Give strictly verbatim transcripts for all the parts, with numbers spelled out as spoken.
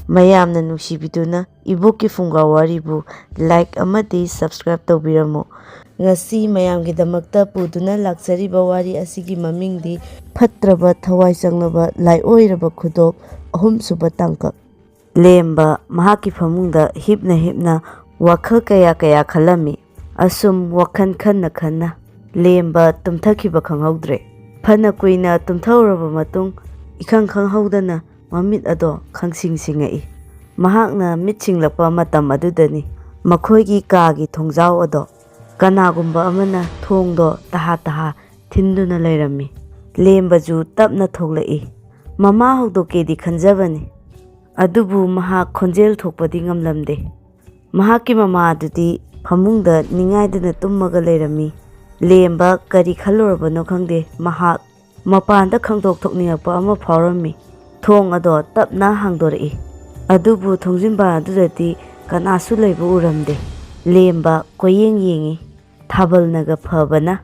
ꯃꯌꯥꯝꯅ ꯅꯨꯡꯁꯤꯕꯤꯗꯨꯅ ꯏꯕꯣꯛꯀꯤ ꯐꯨꯡꯒꯥ ꯋꯥꯔꯤꯕꯨ like ꯑꯃꯗꯤ subscribe ꯇꯧꯕꯤꯔꯝꯃꯨ꯫ ꯉꯁꯤ ꯃꯌꯥꯝꯒꯤꯗꯃꯛꯇ ꯄꯨꯗꯨꯅ ꯂꯥꯛꯆꯔꯤꯕ ꯋꯥꯔꯤ ꯑꯁꯤꯒꯤ ꯃꯃꯤꯡꯗꯤ ꯐꯠꯇ꯭ꯔꯕ ꯊꯋꯥꯏ ꯆꯪꯂꯕ ꯂꯥꯏꯑꯣꯏꯔꯕ ꯈꯨꯗꯣꯞ, ꯑꯍꯨꯝꯁꯨꯕ ꯇꯥꯡꯀꯛ꯫ ꯂꯦꯝꯕ ꯃꯍꯥꯛꯀꯤ ꯐꯃꯨꯡꯗ ꯍꯤꯞꯅ ꯍꯤꯞꯅ ꯋꯥꯈꯜ ꯀꯌꯥ ꯀꯌꯥ ꯈꯜꯂꯝꯃꯤ꯫ ꯑꯁꯨꯝ ꯋꯥꯈꯜ ꯈꯟꯅ ꯈꯟꯅ ꯂꯦꯝꯕ ꯇꯨꯝꯊꯈꯤꯕ ꯈꯪꯍꯧꯗ꯭ꯔꯦ꯫ ꯐꯅ ꯀꯨꯏꯅ ꯇꯨꯝꯊꯔꯨꯔꯕ ꯃꯇꯨꯡ, ꯏꯈꯪ ꯈꯪꯍꯧꯗꯅ ꯃꯃꯤꯠ ꯑꯗꯣ ꯈꯪꯁꯤꯡ ꯁꯤꯡꯉꯛꯏ꯫ ꯃꯍꯥꯛꯅ ꯃꯤꯠ ꯁꯤꯡꯂꯛꯄ ꯃꯇꯝ ꯑꯗꯨꯗꯅꯤ ꯃꯈꯣꯏꯒꯤ ꯀꯥꯒꯤ ꯊꯣꯡꯖꯥꯎ ꯑꯗꯣ ꯀꯅꯥꯒꯨꯝꯕ ꯑꯃꯅ ꯊꯣꯡꯗꯣ ꯇꯍꯥ ꯇꯍꯥ ꯊꯤꯟꯗꯨꯅ ꯂꯩꯔꯝꯃꯤ꯫ ꯂꯦꯝꯕꯁꯨ ꯇꯞꯅ ꯊꯣꯛꯂꯛꯏ꯫ ꯃꯃꯥ ꯍꯧꯗꯣꯛꯀꯦꯗꯤ ꯈꯟꯖꯕꯅꯤ, ꯑꯗꯨꯕꯨ ꯃꯍꯥꯛ ꯈꯣꯟꯖꯦꯜ ꯊꯣꯛꯄꯗꯤ ꯉꯝꯂꯝꯗꯦ꯫ ꯃꯍꯥꯛꯀꯤ ꯃꯃꯥ ꯑꯗꯨꯗꯤ ꯐꯃꯨꯡꯗ ꯅꯤꯡꯉꯥꯏꯗꯅ ꯇꯨꯝꯃꯒ ꯂꯩꯔꯝꯃꯤ꯫ ꯂꯦꯝꯕ ꯀꯔꯤ ꯈꯜꯂꯨꯔꯕꯅꯣ ꯈꯪꯗꯦ, ꯃꯍꯥꯛ ꯃꯄꯥꯟꯗ ꯈꯪꯗꯣꯛ ꯊꯣꯛꯅꯤꯡꯉꯛꯄ ꯑꯃ ꯐꯥꯎꯔꯝꯃꯤ꯫ ꯊꯣꯡ ꯑꯗꯣ ꯇꯞꯅ ꯍꯥꯡꯗꯣꯔꯛꯏ꯫ ꯑꯗꯨꯕꯨ ꯊꯣꯡꯖꯤꯟꯕ ꯑꯗꯨꯗꯗꯤ ꯀꯅꯥꯁꯨ ꯂꯩꯕ ꯎꯔꯝꯗꯦ꯫ ꯂꯦꯝꯕ ꯀꯣꯏꯌꯦꯡ ꯌꯦꯡꯉꯤ꯫ ꯊꯥꯕꯜꯅꯒ ꯐꯕꯅ,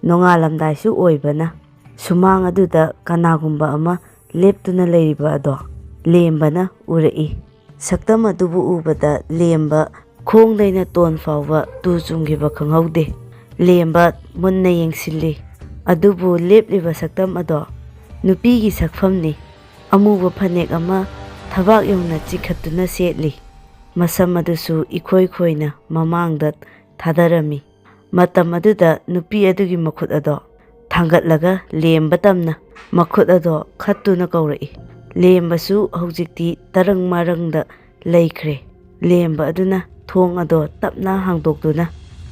ꯅꯣꯡꯉꯥꯜꯂꯝꯗꯥꯏꯁꯨ ꯑꯣꯏꯕꯅ, ꯁꯨꯃꯥꯡ ꯑꯗꯨꯗ ꯀꯅꯥꯒꯨꯝꯕ ꯑꯃ ꯂꯦꯞꯇꯨꯅ ꯂꯩꯔꯤꯕ ꯑꯗꯣ ꯂꯦꯝꯕꯅ ꯎꯔꯛꯏ꯫ ꯁꯛꯇꯝ ꯑꯗꯨꯕꯨ ꯎꯕꯗ ꯂꯦꯝꯕ ꯈꯣꯡꯗꯩꯅ ꯇꯣꯟ ꯐꯥꯎꯕ ꯇꯨ ꯆꯨꯡꯈꯤꯕ ꯈꯪꯍꯧꯗꯦ꯫ ꯂꯦꯝꯕ ꯃꯨꯟꯅ ꯌꯦꯡꯁꯤꯜꯂꯤ꯫ ꯑꯗꯨꯕꯨ ꯂꯦꯞꯂꯤꯕ ꯁꯛꯇꯝ ꯑꯗꯣ ꯅꯨꯄꯤꯒꯤ ꯁꯛꯐꯝꯅꯤ꯫ ꯑꯃꯨꯕ ꯐꯅꯦꯛ ꯑꯃ ꯊꯕꯥꯛ ꯌꯧꯅ ꯆꯤꯡꯈꯠꯇꯨꯅ ꯁꯦꯠꯂꯤ꯫ ꯃꯁꯝ ꯑꯗꯨꯁꯨ ꯏꯈꯣꯏ ꯈꯣꯏꯅ ꯃꯃꯥꯡꯗ ꯊꯥꯗꯔꯝꯃꯤ꯫ ꯃꯇꯝ ꯑꯗꯨꯗ ꯅꯨꯄꯤ ꯑꯗꯨꯒꯤ ꯃꯈꯨꯠ ꯑꯗꯣ ꯊꯥꯡꯒꯠꯂꯒ ꯂꯦꯝꯕ ꯇꯝꯅ ꯃꯈꯨꯠ ꯑꯗꯣ ꯈꯠꯇꯨꯅ ꯀꯧꯔꯛꯏ꯫ ꯂꯦꯝꯕꯁꯨ ꯍꯧꯖꯤꯛꯇꯤ ꯇꯔꯪ ꯃꯔꯪꯗ ꯂꯩꯈ꯭ꯔꯦ꯫ ꯂꯦꯝꯕ ꯑꯗꯨꯅ ꯊꯣꯡ ꯑꯗꯣ ꯇꯞꯅ ꯍꯥꯡꯗꯣꯛꯇꯨꯅ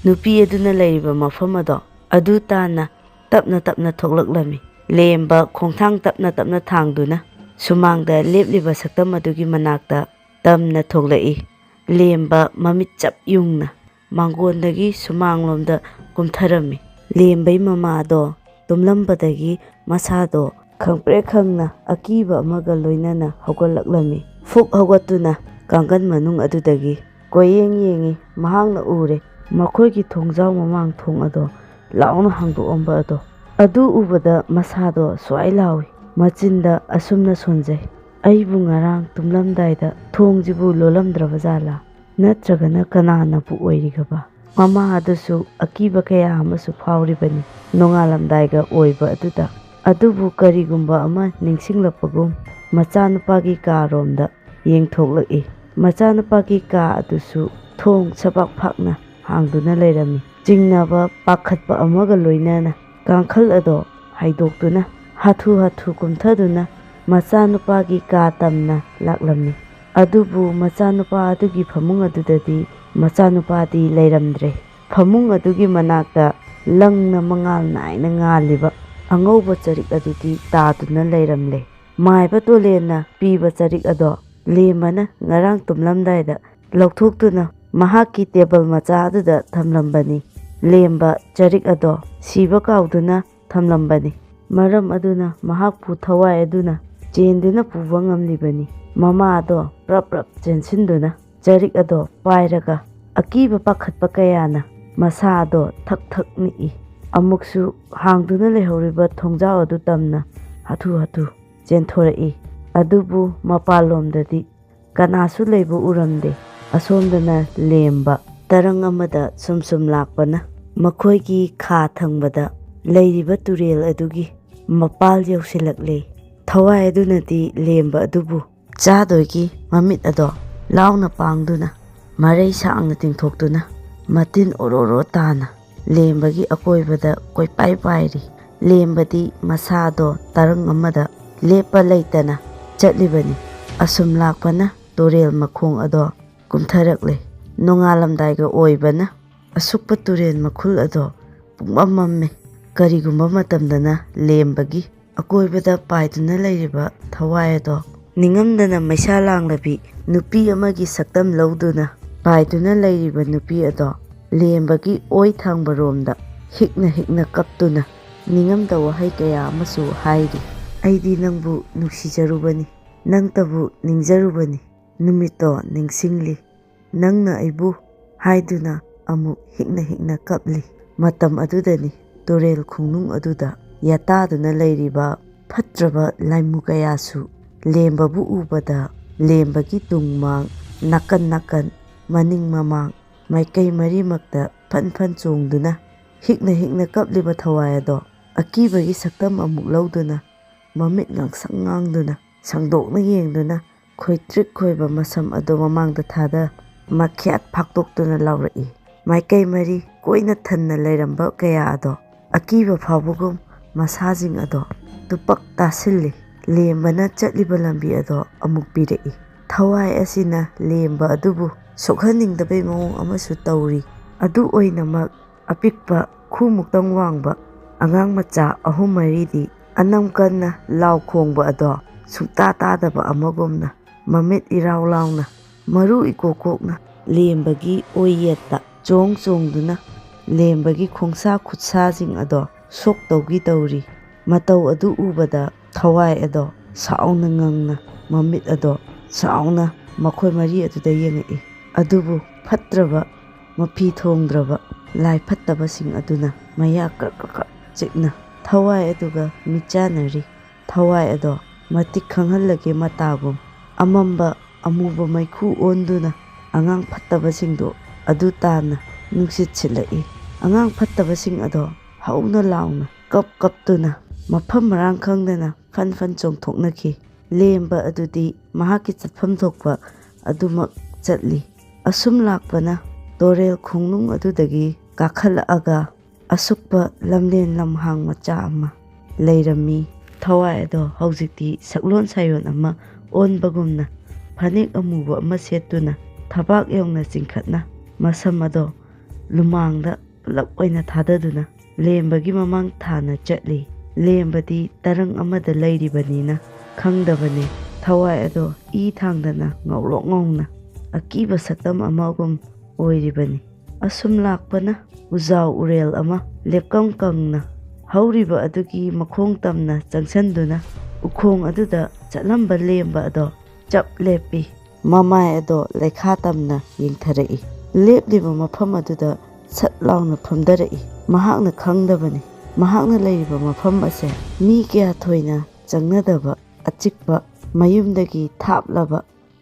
ꯅꯨꯄꯤ ꯑꯗꯨꯅ ꯂꯩꯔꯤꯕ ꯃꯐꯝ ꯑꯗꯣ ꯑꯗꯨ ꯇꯥꯟꯅ ꯇꯞꯅ ꯇꯞꯅ ꯊꯣꯛꯂꯛꯂꯝꯃꯤ꯫ ꯂꯦꯝꯕ ꯈꯣꯡꯊꯥꯡ ꯇꯞꯅ ꯇꯞꯅ ꯊꯥꯡꯗꯨꯅ ꯁꯨꯃꯥꯡꯗ ꯂꯦꯞꯂꯤꯕ ꯁꯛꯇꯝ ꯑꯗꯨꯒꯤ ꯃꯅꯥꯛꯇ ꯇꯝꯅ ꯊꯣꯛꯂꯛꯏ꯫ ꯂꯦꯝꯕ ꯃꯃꯤꯠ ꯆꯞ ꯌꯨꯡꯅ ꯃꯥꯡꯒꯣꯟꯗꯒꯤ ꯁꯨꯃꯥꯡꯂꯣꯝꯗ ꯀꯨꯝꯊꯔꯝꯃꯤ꯫ ꯂꯦꯝꯕꯩ ꯃꯃꯥꯗꯣ ꯇꯨꯝꯂꯝꯕꯗꯒꯤ ꯃꯁꯥꯗꯣ ꯈꯪꯄ꯭ꯔꯦꯛ ꯈꯪꯅ ꯑꯀꯤꯕ ꯑꯃꯒ ꯂꯣꯏꯅꯅ ꯍꯧꯒꯠꯂꯛꯂꯝꯃꯤ꯫ ꯐꯨꯛ ꯍꯧꯒꯠꯇꯨꯅ ꯀꯥꯡꯒꯟ ꯃꯅꯨꯡ ꯑꯗꯨꯗꯒꯤ ꯀꯣꯏꯌꯦꯡ ꯌꯦꯡꯉꯤ꯫ ꯃꯍꯥꯛꯅ ꯎꯔꯦ, ꯃꯈꯣꯏꯒꯤ ꯊꯣꯡꯖꯥꯎ ꯃꯃꯥꯡ ꯊꯣꯡ ꯑꯗꯣ ꯂꯥꯎꯅ ꯍꯥꯡꯗꯣꯛꯑꯝꯕ ꯑꯗꯣ꯫ ꯑꯗꯨ ꯎꯕꯗ ꯃꯁꯥꯗꯣ ꯁ꯭ꯋꯥꯏ ꯂꯥꯎꯏ꯫ ꯃꯆꯤꯟꯗ ꯑꯁꯨꯝꯅ ꯁꯣꯟꯖꯩ, ꯑꯩꯕꯨ ꯉꯔꯥꯡ ꯇꯨꯝꯂꯝꯗꯥꯏꯗ ꯊꯣꯡꯁꯤꯕꯨ ꯂꯣꯜꯂꯝꯗ꯭ꯔꯕ ꯖꯥꯠꯂꯥ? ꯅꯠꯇ꯭ꯔꯒꯅ ꯀꯅꯥꯅꯕꯨ ꯑꯣꯏꯔꯤꯒꯕ? ꯃꯃꯥ ꯑꯗꯨꯁꯨ ꯑꯀꯤꯕ ꯀꯌꯥ ꯑꯃꯁꯨ ꯐꯥꯎꯔꯤꯕꯅꯤ꯫ ꯅꯣꯡꯉꯥꯜꯂꯝꯗꯥꯏꯒ ꯑꯣꯏꯕ ꯑꯗꯨꯗ꯫ ꯑꯗꯨꯕꯨ ꯀꯔꯤꯒꯨꯝꯕ ꯑꯃ ꯅꯤꯡꯁꯤꯡꯂꯛꯄꯒꯨꯝ ꯃꯆꯥꯅꯨꯄꯥꯒꯤ ꯀꯥꯔꯣꯝꯗ ꯌꯦꯡꯊꯣꯛꯂꯛꯏ꯫ ꯃꯆꯥꯅꯨꯄꯥꯒꯤ ꯀꯥ ꯑꯗꯨꯁꯨ ꯊꯣꯡ ꯁꯕꯥꯛ ꯐꯥꯛꯅ ꯍꯥꯡꯗꯨꯅ ꯂꯩꯔꯝꯃꯤ꯫ ꯆꯤꯡꯅꯕ ꯄꯥꯈꯠꯄ ꯑꯃꯒ ꯂꯣꯏꯅꯅ ꯀꯥꯡꯈꯜ ꯑꯗꯣ ꯍꯥꯏꯗꯣꯛꯇꯨꯅ ꯍꯥꯊꯨ ꯍꯥꯊꯨ ꯀꯨꯝꯊꯗꯨꯅ ꯃꯆꯥꯅꯨꯄꯥꯒꯤ ꯀꯥ ꯇꯝꯅ ꯂꯥꯛꯂꯝꯃꯤ꯫ ꯑꯗꯨꯕꯨ ꯃꯆꯥꯅꯨꯄꯥ ꯑꯗꯨꯒꯤ ꯐꯃꯨꯡ ꯑꯗꯨꯗꯗꯤ ꯃꯆꯥꯅꯨꯄꯥꯗꯤ ꯂꯩꯔꯝꯗ꯭ꯔꯦ꯫ ꯐꯃꯨꯡ ꯑꯗꯨꯒꯤ ꯃꯅꯥꯛꯇ ꯂꯪꯅ ꯃꯉꯥꯜ ꯅꯥꯏꯅ ꯉꯥꯜꯂꯤꯕ ꯑꯉꯧꯕ ꯆꯔꯤꯛ ꯑꯗꯨꯗꯤ ꯇꯥꯗꯨꯅ ꯂꯩꯔꯝꯂꯦ꯫ ꯃꯥꯏꯕ ꯇꯣꯂꯦꯟꯅ ꯄꯤꯕ ꯆꯔꯤꯛ ꯑꯗꯣ ꯂꯦꯝꯕꯅ ꯉꯔꯥꯡ ꯇꯨꯝꯂꯝꯗꯥꯏꯗ ꯂꯧꯊꯣꯛꯇꯨꯅ ꯃꯍꯥꯛꯀꯤ ꯇꯦꯕꯜ ꯃꯆꯥ ꯑꯗꯨꯗ ꯊꯝꯂꯝꯕꯅꯤ꯫ ꯂꯦꯝꯕ ꯆꯔꯤꯛ ꯑꯗꯣ ꯁꯤꯕ ꯀꯥꯎꯗꯨꯅ ꯊꯝꯂꯝꯕꯅꯤ꯫ ꯃꯔꯝ ꯑꯗꯨꯅ ꯃꯍꯥꯛꯄꯨ ꯊꯋꯥꯏ ꯑꯗꯨꯅ ꯆꯦꯟꯗꯨꯅ ꯄꯨꯕ ꯉꯝꯂꯤꯕꯅꯤ꯫ ꯃꯃꯥꯗꯣ ꯄ꯭ꯔꯞ ꯄ꯭ꯔꯞ ꯆꯦꯟꯁꯤꯟꯗꯨꯅ ꯆꯔꯤꯛ ꯑꯗꯣ ꯄꯥꯏꯔꯒ ꯑꯀꯤꯕ ꯄꯥꯈꯠꯄ ꯀꯌꯥꯅ ꯃꯁꯥ ꯑꯗꯣ ꯊꯛ ꯊꯛ ꯅꯤꯛꯏ꯫ ꯑꯃꯨꯛꯁꯨ ꯍꯥꯡꯗꯨꯅ ꯂꯩꯍꯧꯔꯤꯕ ꯊꯣꯡꯖꯥꯎ ꯑꯗꯨ ꯇꯝꯅ ꯍꯥꯊꯨ ꯍꯥꯊꯨ ꯆꯦꯟꯊꯣꯔꯛꯏ꯫ ꯑꯗꯨꯕꯨ ꯃꯄꯥꯟꯂꯣꯝꯗꯗꯤ ꯀꯅꯥꯁꯨ ꯂꯩꯕ ꯎꯔꯝꯗꯦ꯫ ꯑꯁꯣꯝꯗꯅ ꯂꯦꯝꯕ ꯇꯔꯪ ꯑꯃꯗ ꯁꯨꯝ ꯁꯨꯝ ꯂꯥꯛꯄꯅ ꯃꯈꯣꯏꯒꯤ ꯈꯥ ꯊꯪꯕꯗ ꯂꯩꯔꯤꯕ ꯇꯨꯔꯦꯜ ꯑꯗꯨꯒꯤ ꯃꯄꯥꯜ ꯌꯧꯁꯤꯜꯂꯛꯂꯦ꯫ ꯊꯋꯥꯏ ꯑꯗꯨꯅꯗꯤ ꯂꯦꯝꯕ ꯑꯗꯨꯕꯨ ꯆꯥꯗꯣꯏꯒꯤ ꯃꯃꯤꯠ ꯑꯗꯣ ꯂꯥꯎꯅ ꯄꯥꯡꯗꯨꯅ ꯃꯔꯩ ꯁꯥꯡꯅ ꯇꯤꯡꯊꯣꯛꯇꯨꯅ ꯃꯇꯤꯟ ꯑꯣꯔꯣ ꯑꯣꯔꯣ ꯇꯥꯅ ꯂꯦꯝꯕꯒꯤ ꯑꯀꯣꯏꯕꯗ ꯀꯣꯏꯄꯥꯏ ꯄꯥꯏꯔꯤ꯫ ꯂꯦꯝꯕꯗꯤ ꯃꯁꯥꯗꯣ ꯇꯔꯪ ꯑꯃꯗ ꯂꯦꯞꯄ ꯂꯩꯇꯅ ꯆꯠꯂꯤꯕꯅꯤ꯫ ꯑꯁꯨꯝ ꯂꯥꯛꯄꯅ ꯇꯨꯔꯦꯜ ꯃꯈꯣꯡ ꯑꯗꯣ ꯀꯨꯝꯊꯔꯛꯂꯦ꯫ ꯅꯣꯡꯉꯥꯜꯂꯝꯗꯥꯏꯒ ꯑꯣꯏꯕꯅ ꯑꯁꯨꯛꯄ ꯇꯨꯔꯦꯜ ꯃꯈꯨꯜ ꯑꯗꯣ ꯄꯨꯡꯃꯝ ꯃꯝꯃꯦ꯫ ꯀꯔꯤꯒꯨꯝꯕ ꯃꯇꯝꯗꯅ ꯂꯦꯝꯕꯒꯤ ꯑꯀꯣꯏꯕꯗ ꯄꯥꯏꯗꯨꯅ ꯂꯩꯔꯤꯕ ꯊꯋꯥꯏ ꯑꯗꯣ ꯅꯤꯡꯉꯝꯗꯅ ꯃꯩꯁꯥ ꯂꯥꯡꯂꯕꯤ ꯅꯨꯄꯤ ꯑꯃꯒꯤ ꯁꯛꯇꯝ ꯂꯧꯗꯨꯅ ꯄꯥꯏꯗꯨꯅ ꯂꯩꯔꯤꯕ ꯅꯨꯄꯤ ꯑꯗꯣ ꯂꯦꯝꯕꯒꯤ ꯑꯣꯏ ꯊꯥꯡꯕꯔꯣꯝꯗ ꯍꯤꯛꯅ ꯍꯤꯛꯅ ꯀꯞꯇꯨꯅ ꯅꯤꯡꯉꯝꯗ ꯋꯥꯍꯩ ꯀꯌꯥ ꯑꯃꯁꯨ ꯍꯥꯏꯔꯤ꯫ "ꯑꯩꯗꯤ ꯅꯪꯕꯨ ꯅꯨꯡꯁꯤꯖꯔꯨꯕꯅꯤ, ꯅꯪꯇꯕꯨ ꯅꯤꯡꯖꯔꯨꯕꯅꯤ, ꯅꯨꯃꯤꯠꯇꯣ ꯅꯤꯡꯁꯤꯡꯂꯤ, ꯅꯪꯅ ꯑꯩꯕꯨ" ꯍꯥꯏꯗꯨꯅ ꯑꯃꯨꯛ ꯍꯤꯛꯅ ꯍꯤꯛꯅ ꯀꯞꯂꯤ꯫ ꯃꯇꯝ ꯑꯗꯨꯗꯅꯤ ꯇꯨꯔꯦꯜ ꯈꯣꯡꯅꯨꯡ ꯑꯗꯨꯗ ꯌꯥꯇꯥꯗꯨꯅ ꯂꯩꯔꯤꯕ ꯐꯠꯇ꯭ꯔꯕ ꯂꯥꯏꯃꯨ ꯀꯌꯥꯁꯨ ꯂꯦꯝꯕꯕꯨ ꯎꯕꯗ ꯂꯦꯝꯕꯒꯤ ꯇꯨꯡ ꯃꯥꯡ, ꯅꯥꯀꯟ ꯅꯥꯀꯟ, ꯃꯅꯤꯡ ꯃꯃꯥꯡ, ꯃꯥꯏꯀꯩ ꯃꯔꯤꯃꯛꯇ ꯐꯟ ꯐꯟ ꯆꯣꯡꯗꯨꯅ ꯍꯤꯛꯅ ꯍꯤꯛꯅ ꯀꯞꯂꯤꯕ ꯊꯋꯥꯏ ꯑꯗꯣ ꯑꯀꯤꯕꯒꯤ ꯁꯛꯇꯝ ꯑꯃꯨꯛ ꯂꯧꯗꯨꯅ, ꯃꯃꯤꯠ ꯉꯥꯡꯁꯪ ꯉꯥꯡꯗꯨꯅ, ꯁꯪꯗꯣꯛꯅ ꯌꯦꯡꯗꯨꯅ, ꯈꯣꯏꯇ꯭ꯔꯤꯛ ꯈꯣꯏꯕ ꯃꯁꯝ ꯑꯗꯨ ꯃꯃꯥꯡꯗ ꯊꯥꯗ ꯃꯈ꯭ꯌꯥꯠ ꯐꯥꯛꯇꯣꯛꯇꯨꯅ ꯂꯥꯎꯔꯛꯏ꯫ ꯃꯥꯏꯀꯩ ꯃꯔꯤ ꯀꯣꯏꯅ ꯊꯟꯅ ꯂꯩꯔꯝꯕ ꯀꯌꯥ ꯑꯗꯣ ꯑꯀꯤꯕ ꯐꯥꯎꯕꯒꯨꯝ ꯃꯁꯥꯁꯤꯡ ꯑꯗꯣ ꯇꯨꯄꯛ ꯇꯥꯁꯤꯜꯂꯤ꯫ ꯂꯦꯝꯕꯅ ꯆꯠꯂꯤꯕ ꯂꯝꯕꯤ ꯑꯗꯣ ꯑꯃꯨꯛ ꯄꯤꯔꯛꯏ꯫ ꯊꯋꯥꯏ ꯑꯁꯤꯅ ꯂꯦꯝꯕ ꯑꯗꯨꯕꯨ ꯁꯣꯛꯍꯟꯅꯤꯡꯗꯕꯩ ꯃꯑꯣꯡ ꯑꯃꯁꯨ ꯇꯧꯔꯤ꯫ ꯑꯗꯨ ꯑꯣꯏꯅꯃꯛ, ꯑꯄꯤꯛꯄ ꯈꯨꯃꯨꯛꯇꯪ ꯋꯥꯡꯕ ꯑꯉꯥꯡ ꯃꯆꯥ ꯑꯍꯨꯝ ꯃꯔꯤꯗꯤ ꯑꯅꯝ ꯀꯟꯅ ꯂꯥꯎ ꯈꯣꯡꯕ ꯑꯗꯣ ꯁꯨꯡꯇꯥ ꯇꯥꯗꯕ ꯑꯃꯒꯨꯝꯅ, ꯃꯃꯤꯠ ꯏꯔꯥꯎ ꯂꯥꯎꯅ, ꯃꯔꯨ ꯏꯀꯣꯛ ꯀꯣꯛꯅ ꯂꯦꯝꯕꯒꯤ ꯑꯣꯏꯌꯦꯠꯇ ꯆꯣꯡ ꯆꯣꯡꯗꯨꯅ ꯂꯦꯝꯕꯒꯤ ꯈꯣꯡꯁꯥ ꯈꯨꯠꯁꯥꯁꯤꯡ ꯑꯗꯣ ꯁꯣꯛ ꯇꯧꯒꯤ ꯇꯧꯔꯤ꯫ ꯃꯇꯧ ꯑꯗꯨ ꯎꯕꯗ ꯊꯋꯥꯏ ꯑꯗꯣ ꯁꯥꯎꯅ ꯉꯪꯅ, ꯃꯃꯤꯠ ꯑꯗꯣ ꯁꯥꯎꯅ ꯃꯈꯣꯏ ꯃꯔꯤ ꯑꯗꯨꯗ ꯌꯦꯡꯉꯛꯏ꯫ ꯑꯗꯨꯕꯨ ꯐꯠꯇ꯭ꯔꯕ, ꯃꯐꯤ ꯊꯣꯡꯗ꯭ꯔꯕ ꯂꯥꯏ ꯐꯠꯇꯕꯁꯤꯡ ꯑꯗꯨꯅ ꯃꯌꯥ ꯀ꯭ꯔꯛ ꯀ꯭ꯔꯛ ꯀ꯭ꯔꯛ ꯆꯤꯛꯅ ꯊꯋꯥꯏ ꯑꯗꯨꯒ ꯃꯤꯠꯆꯥꯟꯅꯔꯤ꯫ ꯊꯋꯥꯏ ꯑꯗꯣ ꯃꯇꯤꯛ ꯈꯪꯍꯜꯂꯒꯦ ꯃꯇꯥꯒꯨꯝ ꯑꯃꯝꯕ ꯑꯃꯨꯕ ꯃꯩꯈꯨ ꯑꯣꯟꯗꯨꯅ ꯑꯉꯥꯡ ꯐꯠꯇꯕꯁꯤꯡꯗꯣ ꯑꯗꯨ ꯇꯥꯟꯅ ꯅꯨꯡꯁꯤꯠ ꯁꯤꯠꯂꯛꯏ꯫ ꯑꯉꯥꯡ ꯐꯠꯇꯕꯁꯤꯡ ꯑꯗꯣ ꯍꯧꯅ ꯂꯥꯎꯅ ꯀꯞ ꯀꯞꯇꯨꯅ ꯃꯐꯝ ꯃꯔꯥꯡ ꯈꯪꯗꯅ ꯐꯟ ꯐꯟ ꯆꯣꯡꯊꯣꯛꯅꯈꯤ꯫ ꯂꯦꯝꯕ ꯑꯗꯨꯗꯤ ꯃꯍꯥꯛꯀꯤ ꯆꯠꯐꯝ ꯊꯣꯛꯄ ꯑꯗꯨꯃꯛ ꯆꯠꯂꯤ꯫ ꯑꯁꯨꯝ ꯂꯥꯛꯄꯅ ꯇꯣꯔꯦꯜ ꯈꯣꯡꯅꯨꯡ ꯑꯗꯨꯗꯒꯤ ꯀꯥꯈꯠꯂꯛꯑꯒ ꯑꯁꯨꯛꯄ ꯂꯝꯂꯦꯟ ꯂꯝꯍꯥꯡ ꯃꯆꯥ ꯑꯃ ꯂꯩꯔꯝꯃꯤ꯫ ꯊꯋꯥꯏ ꯑꯗꯣ ꯍꯧꯖꯤꯛꯇꯤ ꯁꯛꯂꯣꯟ ꯁꯥꯌꯣꯟ ꯑꯃ ꯑꯣꯟꯕꯒꯨꯝꯅ ꯐꯅꯦꯛ ꯑꯃꯨꯕ ꯑꯃ ꯁꯦꯠꯇꯨꯅ ꯊꯕꯥꯛ ꯌꯧꯅ ꯆꯤꯡꯈꯠꯅ ꯃꯁꯝ ꯑꯗꯣ ꯂꯨꯃꯥꯡꯗ ꯄꯨꯂꯞ ꯑꯣꯏꯅ ꯊꯥꯗꯗꯨꯅ ꯂꯦꯝꯕꯒꯤ ꯃꯃꯥꯡ ꯊꯥꯅ ꯆꯠꯂꯤ꯫ ꯂꯦꯝꯕꯗꯤ ꯇꯔꯪ ꯑꯃꯗ ꯂꯩꯔꯤꯕꯅꯤꯅ ꯈꯪꯗꯕꯅꯤ꯫ ꯊꯋꯥꯏ ꯑꯗꯣ ꯏ ꯊꯥꯡꯗꯅ ꯉꯧꯔꯣꯛ ꯉꯧꯅ ꯑꯀꯤꯕ ꯁꯛꯇꯝ ꯑꯃꯒꯨꯝ ꯑꯣꯏꯔꯤꯕꯅꯤ꯫ ꯑꯁꯨꯝ ꯂꯥꯛꯄꯅ ꯎꯖꯥꯎ ꯎꯔꯦꯜ ꯑꯃ ꯂꯦꯞꯀꯝ ꯀꯪꯅ ꯍꯧꯔꯤꯕ ꯑꯗꯨꯒꯤ ꯃꯈꯣꯡ ꯇꯝꯅ ꯆꯪꯁꯤꯟꯗꯨꯅ ꯎꯈꯣꯡ ꯑꯗꯨꯗ ꯆꯠꯂꯝꯕ ꯂꯦꯝꯕ ꯑꯗꯣ ꯆꯞ ꯂꯦꯞꯄꯤ꯫ ꯃꯃꯥꯏ ꯑꯗꯣ ꯂꯩꯈꯥ ꯇꯝꯅ ꯌꯦꯡꯊꯔꯛꯏ꯫ ꯂꯦꯞꯂꯤꯕ ꯃꯐꯝ ꯑꯗꯨꯗ ꯁꯠ ꯂꯥꯎꯅ ꯐꯝꯊꯔꯛꯏ꯫ ꯃꯍꯥꯛꯅ ꯈꯪꯗꯕꯅꯤ, ꯃꯍꯥꯛꯅ ꯂꯩꯔꯤꯕ ꯃꯐꯝ ꯑꯁꯦ ꯃꯤ ꯀꯌꯥ ꯊꯣꯏꯅ ꯆꯪꯅꯗꯕ ꯑꯆꯤꯛꯄ ꯃꯌꯨꯝꯗꯒꯤ ꯊꯥꯞꯂꯕ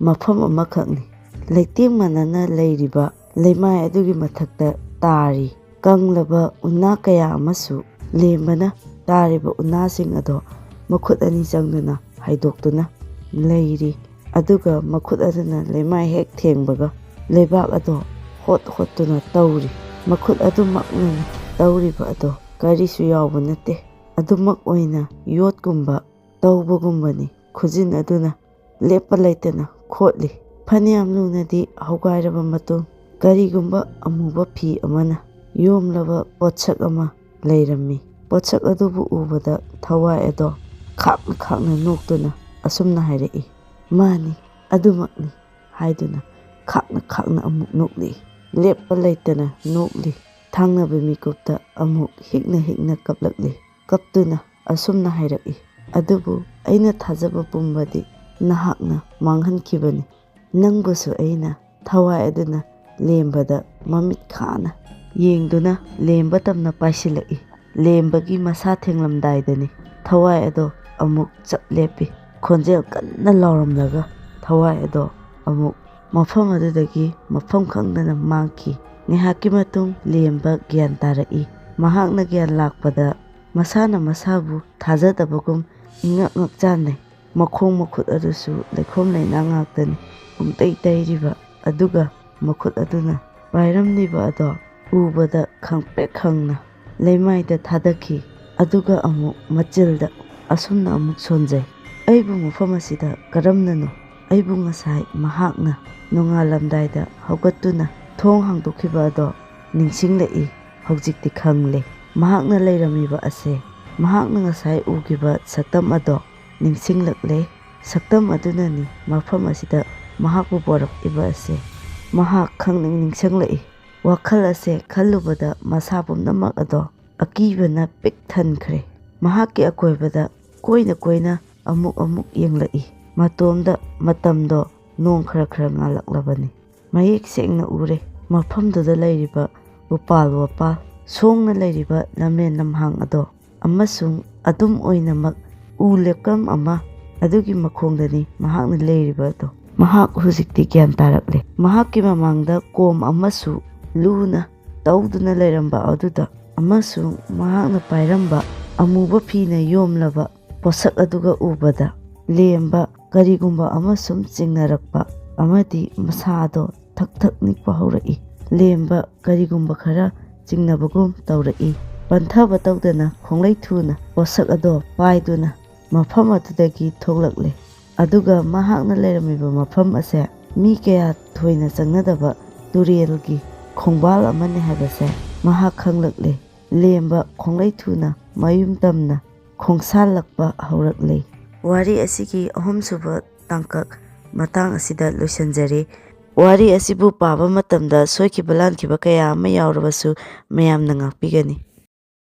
ꯃꯐꯝ ꯑꯃꯈꯛꯅꯤ꯫ ꯂꯩꯇꯦꯡ ꯃꯥꯟꯅꯅ ꯂꯩꯔꯤꯕ ꯂꯩꯃꯥꯏ ꯑꯗꯨꯒꯤ ꯃꯊꯛꯇ ꯇꯥꯔꯤ ꯀꯪꯂꯕ ꯎꯅꯥ ꯀꯌꯥ ꯑꯃꯁꯨ ꯂꯦꯝꯕꯅ ꯇꯥꯔꯤꯕ ꯎꯅꯥꯁꯤꯡ ꯑꯗꯣ ꯃꯈꯨꯠ ꯑꯅꯤ ꯆꯪꯗꯨꯅ ꯍꯥꯏꯗꯣꯛꯇꯨꯅ ꯂꯩꯔꯤ꯫ ꯑꯗꯨꯒ ꯃꯈꯨꯠ ꯑꯗꯨꯅ ꯂꯩꯃꯥꯏ ꯍꯦꯛ ꯊꯦꯡꯕꯒ ꯂꯩꯕꯥꯛ ꯑꯗꯣ ꯍꯣꯠ ꯍꯣꯠꯇꯨꯅ ꯇꯧꯔꯤ꯫ ꯃꯈꯨꯠ ꯑꯗꯨꯃꯛꯅ ꯇꯧꯔꯤꯕ ꯑꯗꯣ ꯀꯔꯤꯁꯨ ꯌꯥꯎꯕ ꯅꯠꯇꯦ꯫ ꯑꯗꯨꯃꯛ ꯑꯣꯏꯅ ꯌꯣꯠꯀꯨꯝꯕ ꯇꯧꯕꯒꯨꯝꯕꯅꯤ꯫ ꯈꯨꯖꯤꯟ ꯑꯗꯨꯅ ꯂꯦꯞꯄ ꯂꯩꯇꯅ ꯈꯣꯠꯂꯤ꯫ ꯐꯅꯌꯥꯝ ꯂꯨꯅꯗꯤ ꯍꯧꯒꯥꯏꯔꯕ ꯃꯇꯨꯡ ꯀꯔꯤꯒꯨꯝꯕ ꯑꯃꯨꯕ ꯐꯤ ꯑꯃꯅ ꯌꯣꯝꯂꯕ ꯄꯣꯠꯁꯛ ꯑꯃ ꯂꯩꯔꯝꯃꯤ꯫ ꯄꯣꯠꯁꯛ ꯑꯗꯨꯕꯨ ꯎꯕꯗ ꯊꯋꯥꯏ ꯑꯗꯣ ꯈꯥꯛꯅ ꯈꯥꯛꯅ ꯅꯣꯛꯇꯨꯅ ꯑꯁꯨꯝꯅ ꯍꯥꯏꯔꯛꯏ, "ꯃꯥꯅꯤ, ꯑꯗꯨꯃꯛꯅꯤ" ꯍꯥꯏꯗꯨꯅ ꯈꯥꯛꯅ ꯈꯥꯛꯅ ꯑꯃꯨꯛ ꯅꯣꯛꯂꯤ꯫ ꯂꯦꯞꯄ ꯂꯩꯇꯅ ꯅꯣꯛꯂꯤ꯫ ꯊꯪꯅꯕ ꯃꯤꯀꯨꯞꯇ ꯑꯃꯨꯛ ꯍꯤꯛꯅ ꯍꯤꯛꯅ ꯀꯞꯂꯛꯂꯤ꯫ ꯀꯞꯇꯨꯅ ꯑꯁꯨꯝꯅ ꯍꯥꯏꯔꯛꯏ, "ꯑꯗꯨꯕꯨ ꯑꯩꯅ ꯊꯥꯖꯕ ꯄꯨꯝꯕꯗꯤ ꯅꯍꯥꯛꯅ ꯃꯥꯡꯍꯟꯈꯤꯕꯅꯤ꯫ ꯅꯪꯕꯨꯁꯨ ꯑꯩꯅ" ꯊꯋꯥꯏ ꯑꯗꯨꯅ ꯂꯦꯝꯕꯗ ꯃꯃꯤꯠ ꯈꯥꯅ ꯌꯦꯡꯗꯨꯅ ꯂꯦꯝꯕ ꯇꯝꯅ ꯄꯥꯏꯁꯤꯜꯂꯛꯏ꯫ ꯂꯦꯝꯕꯒꯤ ꯃꯁꯥ ꯊꯦꯡꯂꯝꯗꯥꯏꯗꯅꯤ ꯊꯋꯥꯏ ꯑꯗꯣ ꯑꯃꯨꯛ ꯆꯞ ꯂꯦꯞꯄꯤ꯫ ꯈꯣꯟꯖꯦꯜ ꯀꯟꯅ ꯂꯥꯎꯔꯝꯂꯒ ꯊꯋꯥꯏ ꯑꯗꯣ ꯑꯃꯨꯛ ꯃꯐꯝ ꯑꯗꯨꯗꯒꯤ ꯃꯐꯝ ꯈꯪꯗꯅ ꯃꯥꯡꯈꯤ꯫ ꯉꯥꯏꯍꯥꯛꯀꯤ ꯃꯇꯨꯡ ꯂꯦꯝꯕ ꯒ꯭ꯌꯥꯟ ꯇꯥꯔꯛꯏ꯫ ꯃꯍꯥꯛꯅ ꯒ꯭ꯌꯥꯟ ꯂꯥꯛꯄꯗ ꯃꯁꯥꯅ ꯃꯁꯥꯕꯨ ꯊꯥꯖꯗꯕꯒꯨꯝ ꯏꯉꯛ ꯉꯛꯆꯥꯟꯅꯩ꯫ ꯃꯈꯣꯡ ꯃꯈꯨꯠ ꯑꯗꯨꯁꯨ ꯂꯩꯈꯣꯝ ꯂꯩꯅꯥꯡ ꯉꯥꯛꯇꯅꯤ ꯄꯨꯡꯇꯩ ꯇꯩꯔꯤꯕ꯫ ꯑꯗꯨꯒ ꯃꯈꯨꯠ ꯑꯗꯨꯅ ꯄꯥꯏꯔꯝꯂꯤꯕ ꯑꯗꯣ ꯎꯕꯗ ꯈꯪꯄ꯭ꯔꯦꯛ ꯈꯪꯅ ꯂꯩꯃꯥꯏꯗ ꯊꯥꯗꯈꯤ꯫ ꯑꯗꯨꯒ ꯑꯃꯨꯛ ꯃꯆꯤꯜꯗ ꯑꯁꯨꯝꯅ ꯑꯃꯨꯛ ꯁꯣꯟꯖꯩ, "ꯑꯩꯕꯨ ꯃꯐꯝ ꯑꯁꯤꯗ ꯀꯔꯝꯅꯅꯣ?" ꯑꯩꯕꯨ ꯉꯁꯥꯏ ꯃꯍꯥꯛꯅ ꯅꯣꯡꯉꯥꯜꯂꯝꯗꯥꯏꯗ ꯍꯧꯒꯠꯇꯨꯅ ꯊꯣꯡ ꯍꯥꯡꯗꯣꯛꯈꯤꯕ ꯑꯗꯣ ꯅꯤꯡꯁꯤꯡꯂꯛꯏ꯫ ꯍꯧꯖꯤꯛꯇꯤ ꯈꯪꯂꯦ꯫ ꯃꯍꯥꯛꯅ ꯂꯩꯔꯝꯃꯤꯕ ꯑꯁꯦ, ꯃꯍꯥꯛꯅ ꯉꯁꯥꯏ ꯎꯈꯤꯕ ꯁꯛꯇꯝ ꯑꯗꯣ ꯅꯤꯡꯁꯤꯡꯂꯛꯂꯦ꯫ ꯁꯛꯇꯝ ꯑꯗꯨꯅꯅꯤ ꯃꯐꯝ ꯑꯁꯤꯗ ꯃꯍꯥꯛꯄꯨ ꯄꯣꯔꯛꯏꯕ ꯑꯁꯦ꯫ ꯃꯍꯥꯛ ꯈꯪꯅꯤꯡ ꯅꯤꯡꯁꯤꯡꯂꯛꯏ꯫ ꯋꯥꯈꯜ ꯑꯁꯦ ꯈꯜꯂꯨꯕꯗ ꯃꯁꯥ ꯄꯨꯝꯅꯃꯛ ꯑꯗꯣ ꯑꯀꯤꯕꯅ ꯄꯤꯛ ꯊꯟꯈ꯭ꯔꯦ꯫ ꯃꯍꯥꯛꯀꯤ ꯑꯀꯣꯏꯕꯗ ꯀꯣꯏꯅ ꯀꯣꯏꯅ ꯑꯃꯨꯛ ꯑꯃꯨꯛ ꯌꯦꯡꯂꯛꯏ꯫ ꯃꯇꯣꯝꯗ ꯃꯇꯝꯗꯣ ꯅꯣꯡ ꯈꯔ ꯈꯔ ꯉꯥꯜꯂꯛꯂꯕꯅꯤ꯫ ꯃꯌꯦꯛ ꯁꯦꯡꯅ ꯎꯔꯦ꯫ ꯃꯐꯝꯗꯨꯗ ꯂꯩꯔꯤꯕ ꯎꯄꯥꯜ ꯋꯥꯄꯥꯜ, ꯁꯣꯡꯅ ꯂꯩꯔꯤꯕ ꯂꯝꯃꯦꯟ ꯂꯝꯍꯥꯡ ꯑꯗꯣ, ꯑꯃꯁꯨꯡ ꯑꯗꯨꯝ ꯑꯣꯏꯅꯃꯛ ꯎ ꯂꯦꯞꯐꯝ ꯑꯃ ꯑꯗꯨꯒꯤ ꯃꯈꯣꯡꯗꯅꯤ ꯃꯍꯥꯛꯅ ꯂꯩꯔꯤꯕ ꯑꯗꯣ꯫ ꯃꯍꯥꯛ ꯍꯧꯖꯤꯛꯇꯤ ꯒ꯭ꯌꯥꯟ ꯇꯥꯔꯛꯂꯦ꯫ ꯃꯍꯥꯛꯀꯤ ꯃꯃꯥꯡꯗ ꯀꯣꯝ ꯑꯃꯁꯨ ꯂꯨꯅ ꯇꯧꯗꯨꯅ ꯂꯩꯔꯝꯕ ꯑꯗꯨꯗ ꯑꯃꯁꯨꯡ ꯃꯍꯥꯛꯅ ꯄꯥꯏꯔꯝꯕ ꯑꯃꯨꯕ ꯐꯤꯅ ꯌꯣꯝꯂꯕ ꯄꯣꯠꯁꯛ ꯑꯗꯨꯒ ꯎꯕꯗ ꯂꯦꯝꯕ ꯀꯔꯤꯒꯨꯝꯕ ꯑꯃ ꯁꯨꯝ ꯆꯤꯡꯅꯔꯛꯄ ꯑꯃꯗꯤ ꯃꯁꯥꯗꯣ ꯊꯛ ꯊꯛ ꯅꯤꯛꯄ ꯍꯧꯔꯛꯏ꯫ ꯂꯦꯝꯕ ꯀꯔꯤꯒꯨꯝꯕ ꯈꯔ ꯆꯤꯡꯅꯕꯒꯨꯝ ꯇꯧꯔꯛꯏ꯫ ꯄꯟꯊꯕ ꯇꯧꯗꯅ ꯈꯣꯡꯂꯩ ꯊꯨꯅ ꯄꯣꯠꯁꯛ ꯑꯗꯣ ꯄꯥꯏꯗꯨꯅ ꯃꯐꯝ ꯑꯗꯨꯗꯒꯤ ꯊꯣꯛꯂꯛꯂꯦ꯫ ꯑꯗꯨꯒ ꯃꯍꯥꯛꯅ ꯂꯩꯔꯝꯃꯤꯕ ꯃꯐꯝ ꯑꯁꯦ ꯃꯤ ꯀꯌꯥ ꯊꯣꯏꯅ ꯆꯪꯅꯗꯕ ꯇꯨꯔꯦꯜꯒꯤ ꯈꯣꯡꯕꯥꯜ ꯑꯃꯅꯤ ꯍꯥꯏꯕꯁꯦ ꯃꯍꯥꯛ ꯈꯪꯂꯛꯂꯦ꯫ ꯂꯦꯝꯕ ꯈꯣꯡꯂꯩ ꯊꯨꯅ ꯃꯌꯨꯝ ꯇꯝꯅ ꯈꯣꯡꯁꯥꯜꯂꯛꯄ ꯍꯧꯔꯛꯂꯦ꯫ ꯋꯥꯔꯤ ꯑꯁꯤꯒꯤ ꯑꯍꯨꯝꯁꯨꯕ ꯇꯥꯡꯀꯛ ꯃꯇꯥꯡ ꯑꯁꯤꯗ ꯂꯣꯏꯁꯤꯟꯖꯔꯦ꯫ ꯋꯥꯔꯤ ꯑꯁꯤꯕꯨ ꯄꯥꯕ ꯃꯇꯝꯗ ꯁꯣꯏꯈꯤꯕ ꯂꯥꯟꯈꯤꯕ ꯀꯌꯥ ꯑꯃ ꯌꯥꯎꯔꯕꯁꯨ ꯃꯌꯥꯝꯅ ꯉꯥꯛꯄꯤꯒꯅꯤ꯫